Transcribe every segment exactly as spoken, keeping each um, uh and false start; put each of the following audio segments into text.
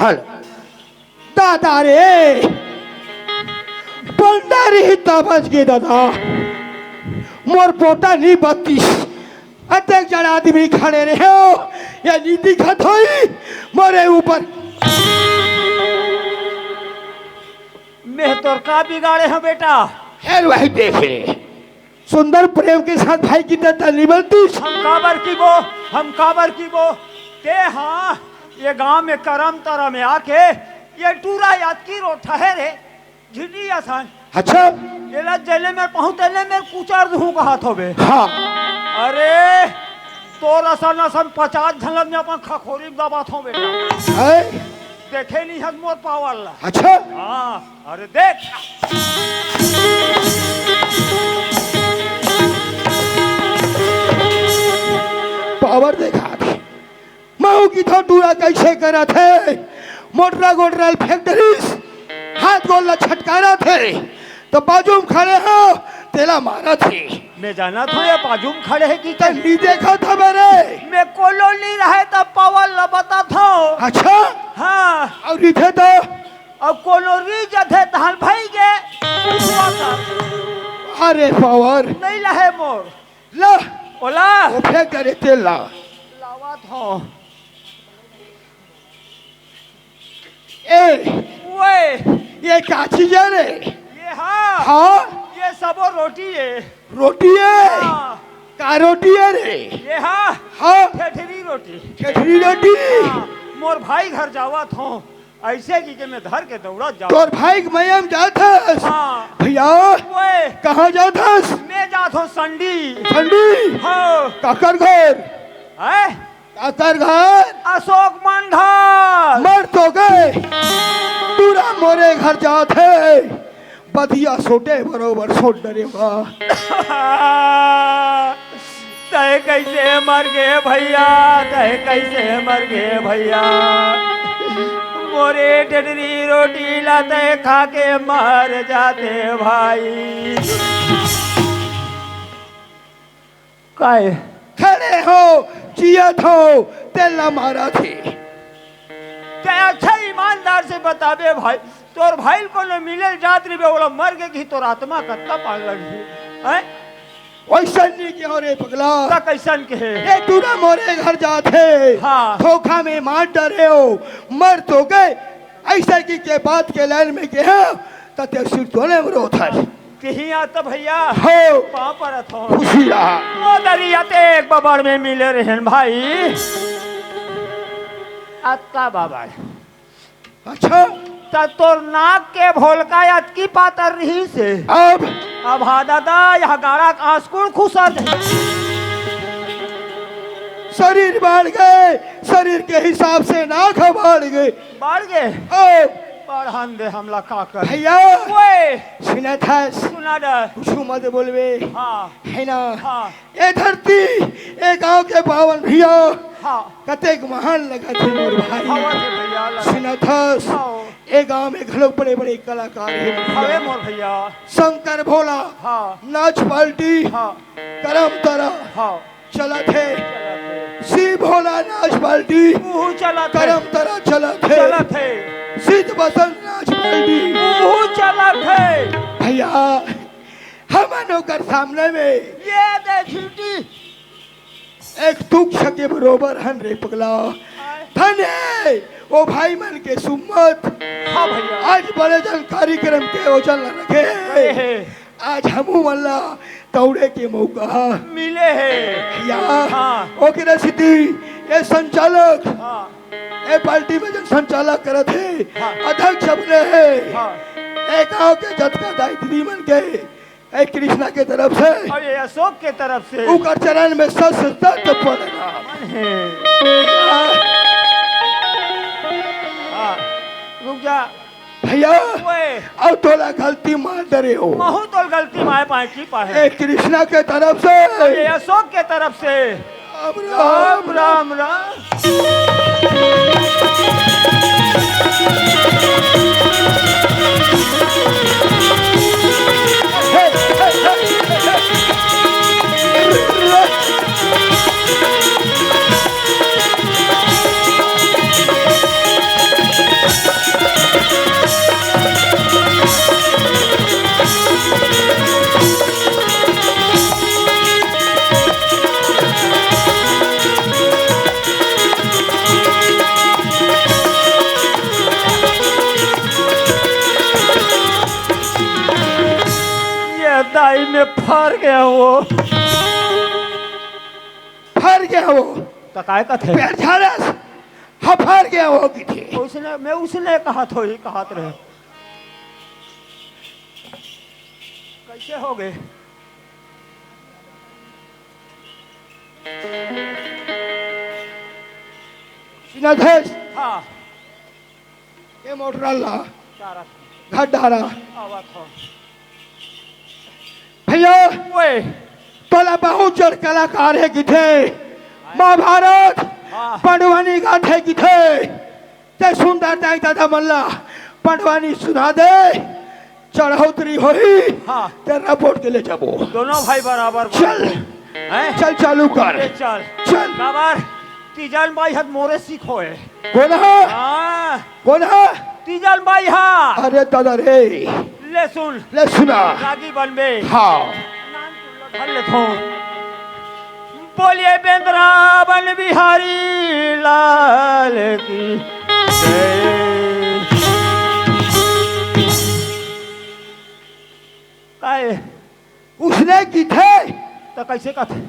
हल। दादा रे, बंदा रही त बच गे दादा, मोर पोटा नहीं बत्तीस। अतेक जन आदमी खड़े रहे हो, ये नहीं दिखत होई मोरे ऊपर। मैं तोर का बिगाड़े हो बेटा? हेर वही देखे, सुंदर प्रेम के साथ भाई की तरह नहीं बनती। हम काबर की बो, हम काबर की बो। ते हाँ, ये गांव में करम तरम में आके ये टूरा याद की रो ठहरे झिटी असन। अच्छा। एला जेले में पहुंचले में कुचर दूं कहत होबे। हाँ। अरे, तोर असन असन पचास झन ल मैं अपन खखोरी में दबात हूं बेटा। है? देखे नहीं हस मोर पावर ला। अच्छा। हाँ, अरे देख। पावर देखा दे। महू की तो टूरा कैसे करत हे, मोटरा गोटरा ल फेंक डरिस, हाथ गोड़ ला छटकारत हे, तो बाजू में खड़े हो, तेला मारत हे। मैं जानत हूँ ये बाजू में खड़े हे कि त नहीं देखत हवे रे। मैं कोनो नहीं रहे त पावर ला बतात हूँ। अच्छा? हाँ। और इथे तो? और कोनो री जथे धान भाई के। अरे पावर। नहीं लहे मोर। ला। ओला। वो फेंक डरे तेल ला। लावत हूँ। ए, ओए। ये का चीज है रे? ये हाँ। हाँ? ये सबो रोटी है। रोटी है? हाँ। का रोटी है रे? ये हाँ। हाँ। ठेठरी रोटी। ठेठरी रोटी? हाँ। मोर भाई घर जावत हूँ, ऐसे की के मैं धर के दौड़त जावत। तोर भाई के मया में जात हस? हाँ। भैया, ओए। कहाँ जात हस? मैं जात हूँ संडी। संडी? हाँ। काकर घर? है? काकर घर? अशोक मंडल। मर तो गए, टूरा मोरे घर जात हे, बधिया सोटे बरोबर सोट डरे बा। तय कैसे मर गे भैया, तय कैसे मर गे भैया, मोरे डडरी रोटी ला तय खा के मर जाते भाई। काय? खड़े हो, जियत हो, तेला मारत हे। ते अच्छा ईमानदार से बताबे भाई, तोर भाई ल कोनो मिले ल जात रहिबे, ओला मर गे कि तोर आत्मा कत्ता पान लगही, हैं? वैसन नहीं के हो रे पगला। त कैसन के हे? ये टूरा मोरे घर जात हे। हाँ। धोखा में मार डरे हो, मर तो गए। ऐसा की के बात के लाइन में के हो, त ते सिर तोले में रोत हे। तिही आता भैया। हो। पाँव परत हो। खुशी रहा। वो दरिया ते एक बबड़ में मिले रहन भाई। अत्ता बबड़। अच्छा। त तोर नाक के भोलका अतकी पातर रही से। अब? अब हाँ दादा, यहाँ गाड़ा के आंसकुड़ खुसर जाए। शरीर बाढ़ गे, शरीर के हिसाब से नाक बाढ़ गे। बाढ़ गे? ओ। बढ़न दे हमला का कर। भैया। ओए। सुनत हस? सुना डर। कुछ मत बोलबे। हाँ। है ना? हाँ। ए धरती, ए गांव के पावन भैया। हाँ। कतेक महान लगत हे मोर भाई। हवा से भैया लगा। सुनत हस? हाँ। ए गांव में घलो बड़े-बड़े कलाकार हे। हवे मोर भैया। शंकर भोला। हाँ। नाच पार्टी। हाँ। करम तरा। हाँ। चलत हे। चलत हे। शिव भोला नाच पार्टी। उहू चलत हे। करम तरा चलत हे। चलत हे। सिद्ध बसंत नाच पार्टी। उहू चलत हे। भैया, हमन ओकर सामने में ये दे झिल्टी। एक तुक्ष के बरोबर हन रे पगला। आय। धन हे ओ भाई मन के सुम्मत। हाँ भैया। आज बड़े जन कार्यक्रम के आयोजन ल रखे हे। अरे हे। आज हमू मन ला दौड़े के मौका मिले हे। या, हाँ। ओकरे सेती ए संचालक, हाँ। ए पार्टी में जन संचालक करत हे, हाँ। अध्यक्ष अपने हे, हाँ। ए गांव के जतका दाई दीदी मन के, ए कृष्णा के तरफ से, और ये अशोक के तरफ से। ओकर चरण में सत से सत प्रणाम। मन हे। हाँ। हाँ, रुक जा। भैया, ओए। अउ तोला गलती मार डरे हो। महू तोल गलती माय पाए की पाए। ए कृष्णा के तरफ से। ये अशोक के तरफ से। राम राम, राम राम। फर गया वो। फर गया वो। त काय कथे? पेट झारस, हफर गया वो किथे। उसने, मैं उसने कहा थो, ही कहा रहे। कैसे हो गए? सुना थे? हाँ। ये मोटर ला। चारा। घर डारा। आवा था। भैया, ओए। तोला बहुत जड़ कलाकार हे किथे। महाभारत, हाँ। पंडवानी गाथे किथे। ते सुंदर दाई ददा मन ला पंडवानी सुना दे। चढ़ौतरी होही, हाँ। ते रपोट के ले जाबो। दोनों भाई बराबर चल। बांटो। हैं? चल चालू कर। ये चल। चल। काबर? तीजन बाई हत मोरे सीखो है। कोन हा? हाँ। कोन हा? तीजन बाई हा। अरे दादा रे। ले सुन। ले सुना। रागी बनबे। हाँ। नाम सुन लो, धर ले थो। बोलिए बेंदरा बन बिहारी लाल की जय। काय? उसने किथे? त कैसे कथे?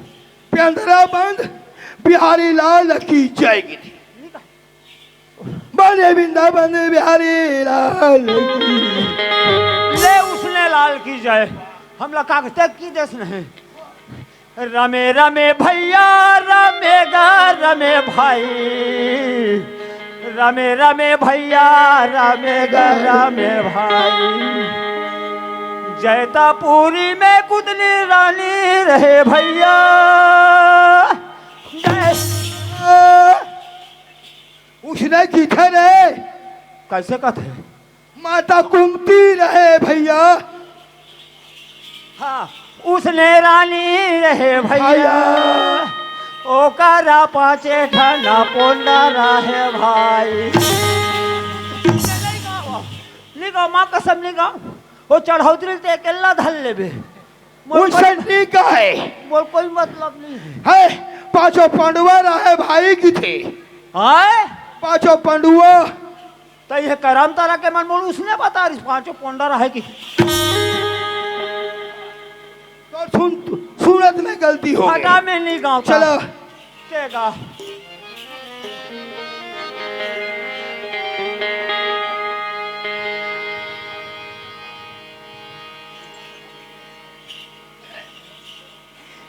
बेंदरा बन बिहारी लाल की जय किथे। बने बिंदा बने बिहारी लाल की। ले उसने लाल की जय। हमला कागते की देस नहीं। रमे रमे भैया रमे गा रमे भाई। रमे रमे भैया रमे गा रमे भाई। जैतापुरी में कुदनी रानी रहे भैया। जय। उसने किथे रे? कैसे कथे? माता कुंती रहे भैया। हाँ, उसने रानी रहे भैया। भैया। ओकरा पाँचे ठन पोंडा रहे भाई। नहीं गाओ, माँ कसम नहीं गाओ। वो चढ़ौतरी ते अकेला धर लेबे। मोर उइसन कोई, नहीं कहे। मोर कोई मतलब नहीं है। है, पाँचों पंडुआ रहे भाई किथे। आय? पाँचों पंडुआ। त ये करम तारा के मन मोर उसने बता रही, पाँचों पंडा रहे कि। तो सुन, सुनत में गलती हो गई। हटा में नहीं गाँव का। चलो। तेगा।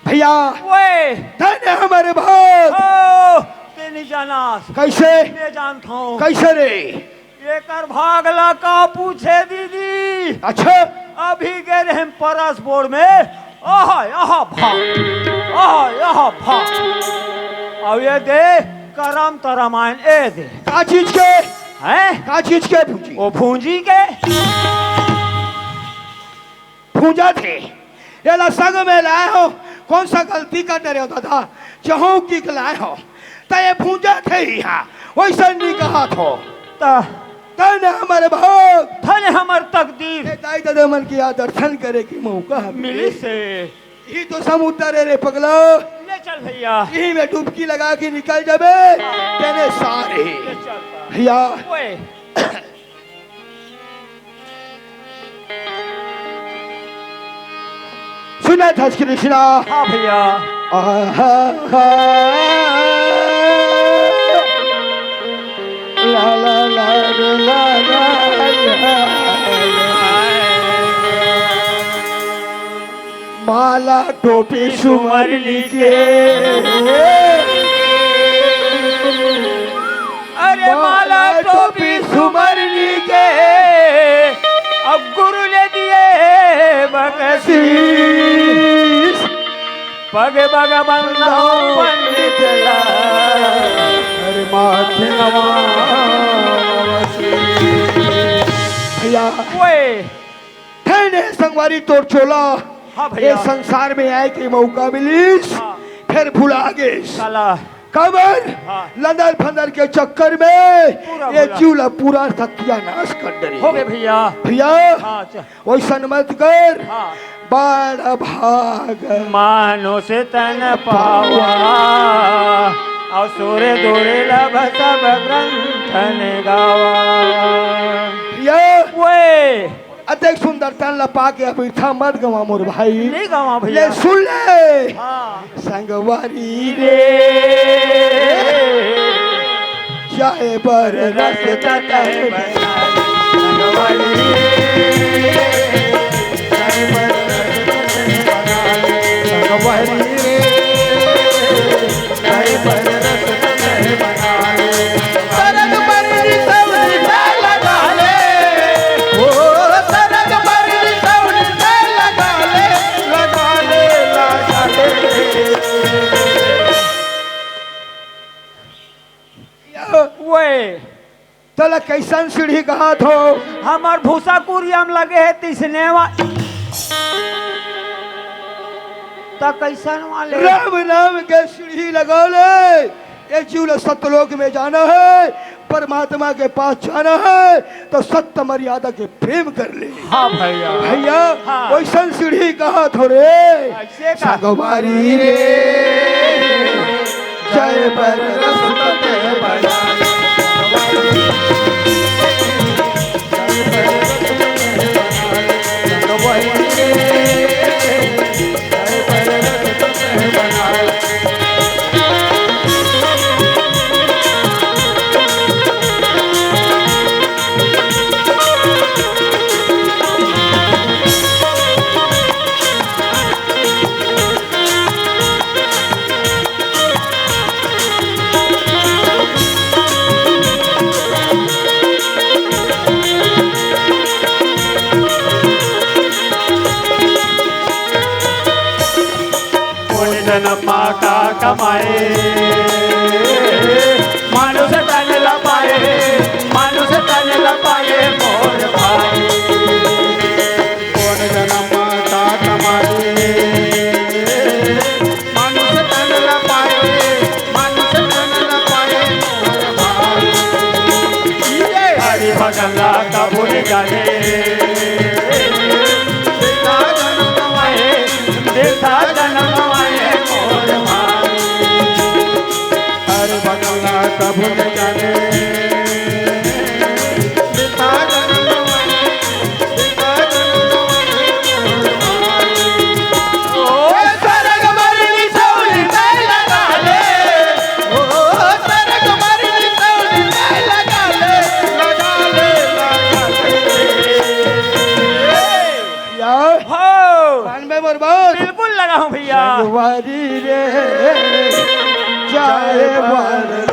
भैया, ओए। धन्य हमारे भाग। ओ, ते नहीं जाना। कैसे? मैं जानता हूँ। कैसे रे? एकर भाग ला का पूछे दीदी? अच्छा। अभी गए रहे हम परस बोर्ड में। आहा, आहा, भाग। आहा, आहा, भाग। अब ये दे, करम तरमायन, ए दे। का चीज के? हैं? का चीज के भूंजी? वो भूंजी के। भूंजा थे, एला संग में लाए हो, कौन सा गलती कर डरे हो दादा, जहूं की लाए हो, त ये भूंजा थे ही हा, वैसा नहीं कहा थो। त धन हमर भाग, धन हमर तकदीर। ये दाई ददा मन के यहाँ दर्शन करे के मौका मिली मिली से। यही तो समुद्र है रे पगला। ले चल भैया। यही में डुबकी लगा के निकल जाबे, तेरे सारे। ले चल। भैया। ओए। सुना था कृष्णा। हाँ भैया। आहा, हा। ला, ला, ला, ला, ला, ला, ला। माला टोपी सुमरली के। अरे माला टोपी सुमरली के, अब गुरु ले दिए बकसीस। पग पग बंदाऊं पंडित ला, अरे माथे नवावसी। भैया। ओए। धन्य हे संगवारी तोर चोला। हाँ भैया। ये संसार में आए के मौका मिलिस, हाँ। फिर भुला गेस। साला। काबर? हाँ। लंदर फंदर के चक्कर में पूरा ये भुला। जीव ला पूरा सत्यानाश कर डरे। हो गए भैया। भैया, हाँ, अच्छा। वैसन मत कर। हाँ। बड़ भाग। मानुष तन पावा, और सुर दुर्लभ सब ग्रंथन गावा। भैया। ओए। अतेक सुंदर तन ला पाके अब बिरथा मत गवा मोर भाई। नहीं गवा भैया। ले सुन ले। हाँ। संगवारी रे, जाए बर रस तय बना। संगवारी रे, जाए बर रस तय बना। संगवारी रे, सरग बर रिसौली तय लगा ले, ओ सरग बर रिसौली तय लगा ले, लगा ले, लगा ले। ओए, तोला कइसन सीढ़ी कहत हो? हमर भूसा कुरिया म लगे हे तइसने वा। त कइसन वाले? राम नाम के सीढ़ी लगा ले। ये जीव ल सत्यलोक में जाना है, परमात्मा के पास जाना है, तो सत्य मर्यादा के प्रेम कर ले। हाँ भैया। भैया, हाँ। वइसन सीढ़ी कहत हो रे। कइसे का? संगवारी रे, जय बर रस तय बना। कोन जनम मा का कमाए, मानुष तन ल पाए, मानुष तन ल पाए मोर भाई। कोन जनम मा का कमाए, मानुष तन ल पाए, मानुष तन ल पाए मोर भाई। हरि भगला कबूल जाने, बिरथा जनम गवाए, बिरथा जनम गवाए मोर भाई। हरि भगला कबूल जाने, बिरथा जनम गवाए, बिरथा जनम गवाए मोर भाई। ओ सरग बर रिसौली तय लगा ले, ओ सरग बर रिसौली तय लगा ले, लगा ले, लगा ले। या। हो। कान में मोर बात। बिल्कुल लगाहूँ भैया। संगवारी रे, जाए बर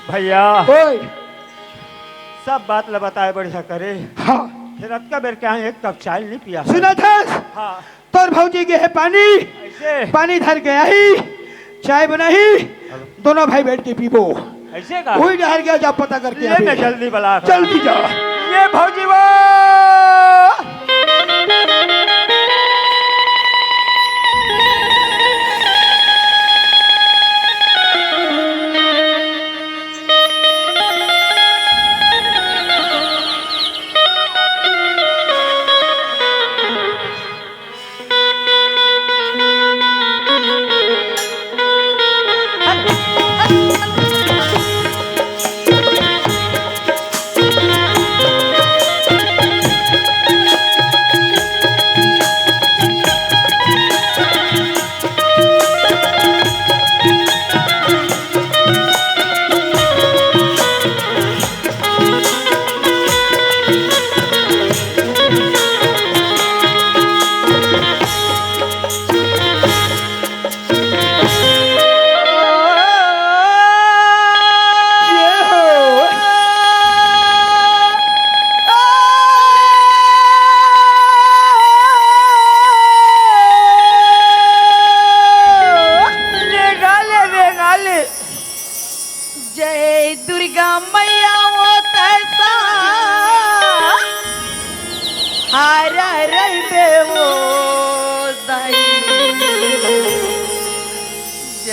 भैया, ओए। सब बात ल बताए बढ़िया करे। हाँ। फेर अतका बेर के आए, एक कप चाय नहीं पिया। सुनत हस? हाँ। तोर भौजी गे हे पानी, अइसे? पानी धर के आही, चाय बनाही, दोनों भाई बैठ के पीबो। अइसे का? वही डहर गया, जा पता करके ले, आबे। मैं जल्दी बला। जल्दी जा। ये भौजी वो।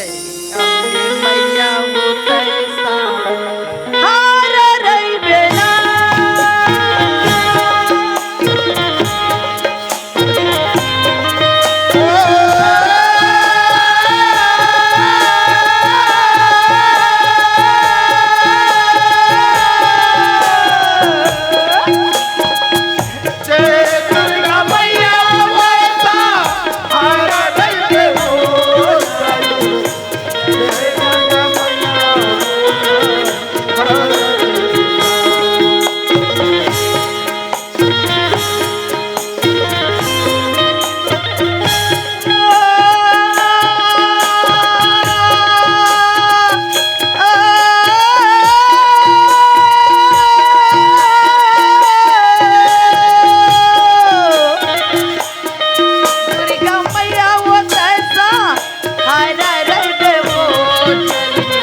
अम्बे मइया वो तैसा हार रहिबे ना। दुर्गा मैया वो तैसा हाय रे रे वो चली।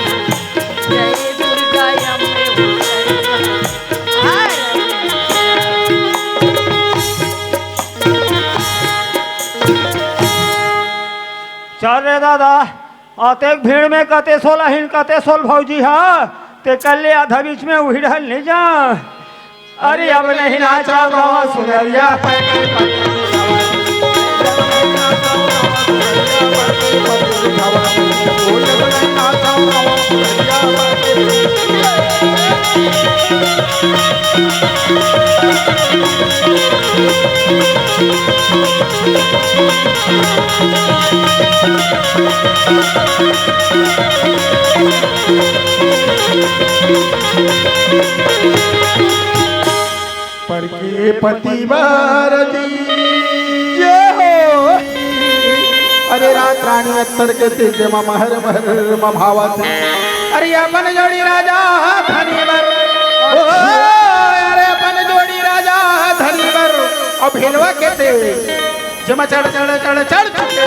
जय दुर्गा अम्बे वो तैसा हाय रे। चल रे दादा, अतेक भीड़ में कते सोल अहिन, कते सोल भौजी हा, ते कल्ले आधा बीच में उही डहर नहीं जा। अरे अब नहीं नाचा गावा सुनरिया। पर के पतिवार दी। जय हो। अरे रात रानी अत्तर के तेज मा महर महर मा भावत। अरे अपन जोड़ी राजा धनी बर। ओ, अरे अपन जोड़ी राजा धनी बर। अउ भेलवा के तेज। जमा चढ़, चढ़, चढ़, चढ़ चुके।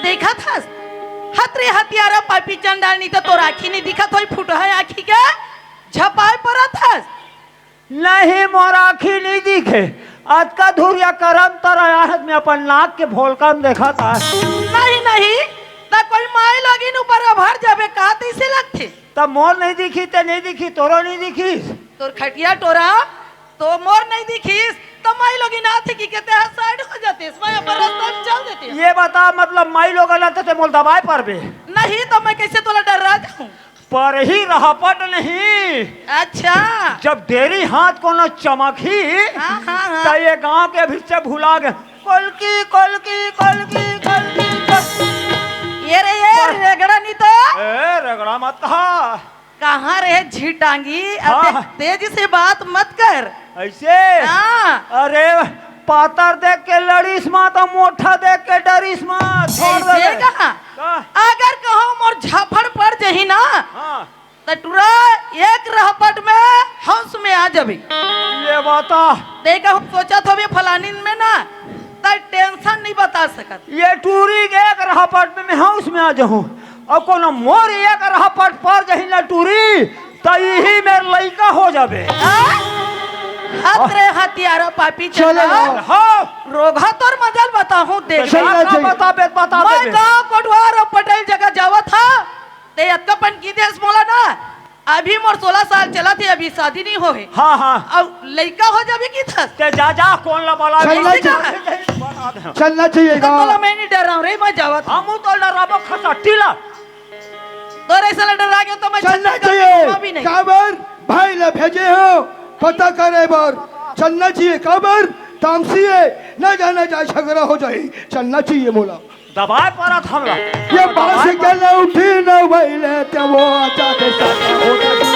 देखत हस, हतरे हतियारा पापी चंडालनी त तोर आँखी नहीं दिखत होई, फुटहा आँखी के झपाए परत हस। नहीं, मोर आँखी नहीं दिखे। अतका धुरिया करम तर आहत में अपन नाक के भोलका में देखत हस। नहीं, नहीं, त कोई माई लोगिन ऊपर अभर जाबे का तइसे लगथे। त मोर नहीं दिखी, ते नहीं दिखी, तोरो नहीं दिखिस। तोर खटिया टोरा तो मोर नहीं दिखिस, त माई लोगिन आथे कि के ते ह side हो जातेस, मैं अपन रास्ता में चल देते। ये बता, मतलब माई लोगन आथे ते मोल दबाए परबे? नहीं, त मैं कइसे तोला डर्रा जाहूँ? पर ही रहपट नहीं। अच्छा। जब डेरी हाथ कोनो चमकही, हाँ, हाँ, हाँ। त ये गाँव के भीतर भुला गे। कल्कि, कल्कि, कल्कि, कल्कि, कल्कि। ये रे, ये बस। रेगड़ा नहीं तो। ए, रेगड़ा मत कहा। कहाँ रे झिटांगी? अब हाँ। ते-, तेजी से बात मत कर। अइसे? हाँ। अरे, पातर देख के लड़िस मा त मोठा देख के डरिस मा। छोड़ अइसे दे। कहाँ? का? अगर कहूँ मोर झापड़ पड़ जाही ना, हाँ। त टुरा एक रहपट में होश में आ जाबे। ये बता। ते कहूँ सोचत होबे फलानिन में ना, त tension नहीं बता सकत। ये टूरी के एक रहपट में मैं होश में आ जाहूँ, अउ कोनो मोर एक रहपट पर जाही ना टूरी, त इही मेर लइका हो जाबे। हाँ? हतरे हतियारा पापी चले चंडाल। ना। हाँ। रोगहा तोर मजल बताहूँ, देख। चल ना का चाहिए। बताबे, बताबे मैं बे। गाँव कोटवार अउ पटेल जगह जावत हा, ते अतका पन की देस मोला ना, अभी मोर सोलह साल चलत हे, अभी शादी नहीं होहे। हाँ, हाँ। अउ लइका हो जाबे किथस। ते जा, जा, कोन ला बला चलना ऐसे चाहिए। कहा? चलना चाहिए त गाँव। तोला मैं नहीं डराऊँ रे, मैं जावत हूँ। हमू तो डराबो खसट्टी ला। तोर ऐसा ला डरा गया तो मैं चलना छत्तीसगढ़ में चाहिए। घूमा भी नहीं। काबर भाई ला भेजे हो पता करे बर। चलना चाहिए, काबर तामसी है, ना जाना जाए झगड़ा हो जाए। चलना चाहिए मोला। दबाए परत हमला। ये बांस के लौठी न वैले ते वो आजा के साथ हो जाती।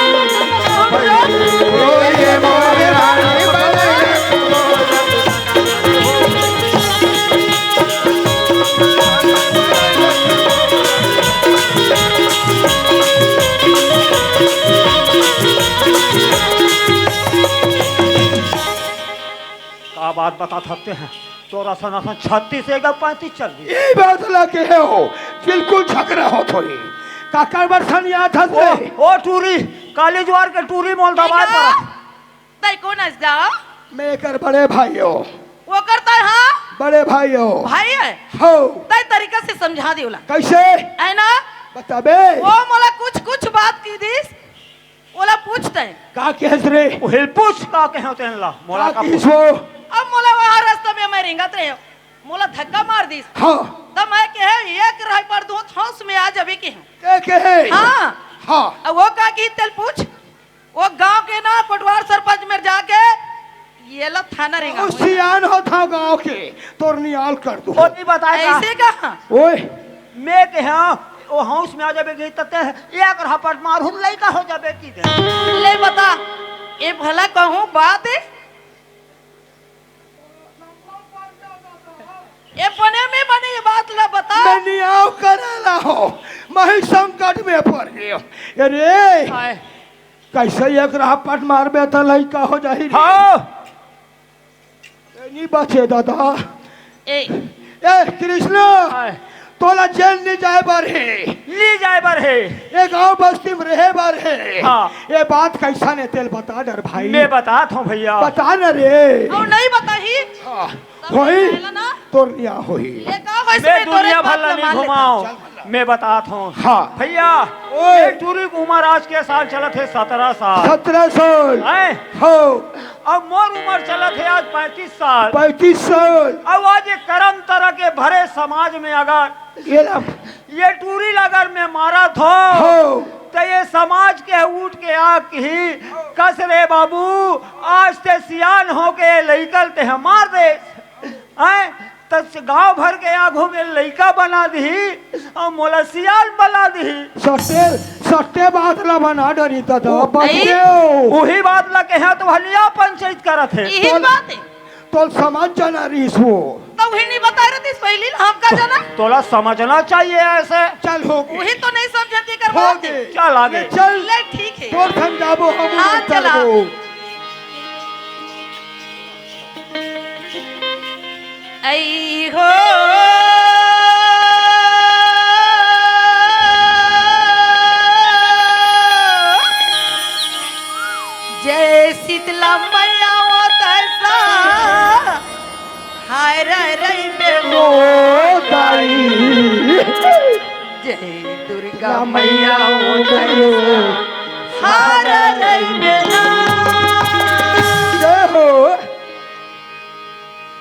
ओ ये मोरे रानी बने। का बात बता सकते हैं? तोर असन असन छत्तीस एकदम पैंतीस चल दिस। ये बात ला कहे हो, बिल्कुल झगड़ा होत होही। काकर बर सनियात हस ओ, रे? ओ टूरी, काली जुआर के टूरी मोल दबाए पर। तैं कोन अस गा? मैं एकर बड़े भाई हो। ओकर तैं, हाँ? बड़े भाई हो। भाई हे? हो। तैं तरीका से समझा दे ओला। कैसे? हे ना? बताबे। ओ मोला कुछ कुछ बात कहि दिस, ओला पूछ तैं। का कहेस रे? ओहिल पूछ, का कहेंव तेन ला? मोला का का कहिस पूछ? वो? अब मोला वहाँ रस्ता में मैं रेंगत रहेंव, मोला धक्का मार दिस। हाँ। त मैं कहेंव, एक राहपट दूँ, होश में आ जाबे कहेंव। के कहे? हाँ। हाँ। अब वो का कहिस तेला पूछ। वो गांव के ना कोटवार सरपंच मेर जाके ये ला थाना रेंगा। ओ सियान होत हंव गांव के, तोर नियाल कर दूँ। ओ नहीं बताए का? ऐसे कहा? ओए। मैं कहेंव, ओ होश में आ जाबे कहिस त तें एक राहपट मारहूँ, लइका हो जाबे कहिदे। ले बता, ये भला कहूँ बात हे? ये बने में बने ये बात ला बता। मैं नियाव करे ला हों, मैं ही संकट में पड़ गेंव। अरे, हाय। कैसे एक राहपट मारबे त लइका हो जाही रे। हाँ। ए, नहीं बचे दादा। ए। ए, कृष्णा, हाय। तोला जेल नहीं जाए बर हे। नहीं जाए बर हे। ये गांव बस्ती में रहे बर हे। हाँ। ये बात कैसन हे तेला बता डर भाई। मैं बतात हंव भैया। बता न रे। अउ नहीं बताही। हाँ। तब होही, बताएला ना। तोर नियाव होही। ये का होइस मैं मैं तोरे दुनिया बात भर ला ला नहीं मान लेता। घुमाओ। चल। मैं बतात हंव। हाँ। भैया, ओए। ये टूरी के उमर आज के साल चलत हे, सतरा साल। सतरा साल। हैं? हो। अब मोर उमर चलत हे आज पैंतीस साल। पैंतीस साल। अब आज ये करम तरा के भरे समाज में अगर ये ला। ये टूरी ला अगर मैं मारत हंव, हो। त ये समाज के उठ के आके कही, कस रे बाबू, आज तें सियान होके लइका ल तें मार देस। हैं? त गांव भर के आगू में लइका बना दिही अउ मोला सियान बना दिही। सत्य, सत्य बात ला बना डरी त, त ओ, बच नहीं। गेव। उही बात ला कहेंव त वह नियाव पंचायत करत हे। यही तोल, बात हे। तोल समझ जाना रहिस वो। त उही नहीं बताए रहतिस पहिली ला, हम का जाना? तोला समझना चाहिए ऐसे। चल हो गे। उही तो नहीं समझत एकर हो बात गे। हे। चल आगे। ले चल। ले ठीक हे। तोर समझाबो हम हाँ, उमर चला। चलबो। ऐ हो। जय शीतला मैया ओ तैसा हाय रे रे बे ओ दाई। जय दुर्गा मैया ओ तैसा हाय रे रे बे ना। जय हो।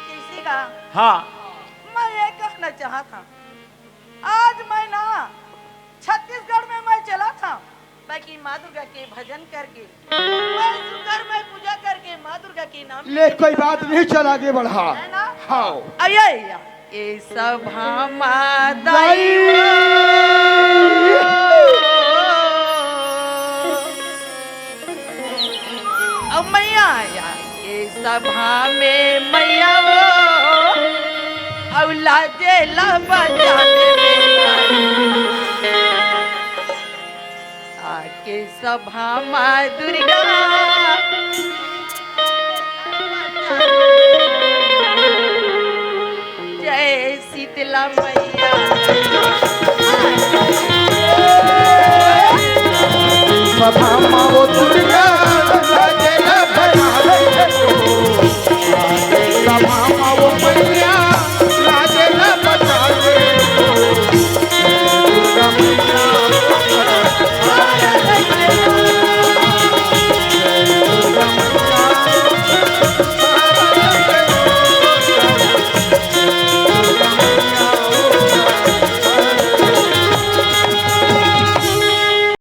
किसी का? हाँ। मैं ये कहना चाहत हंव, आज मैं ना छत्तीसगढ़ में मैं चलत हंव, बाकी माँ दुर्गा के भजन करके मैं सुंदर मैं पूजा करके माँ दुर्गा के नाम ले, कोई बात नहीं, चल आगे बढ़ा। है ना? हाँ। अये या। ए सभा मा दाई। अब मैया या। ए सभा में मैया वो, अब लाजे ला बजा दे। आके सभा मा दुर्गा। जय शीतला मैया। सभा मा वो दुर्गा।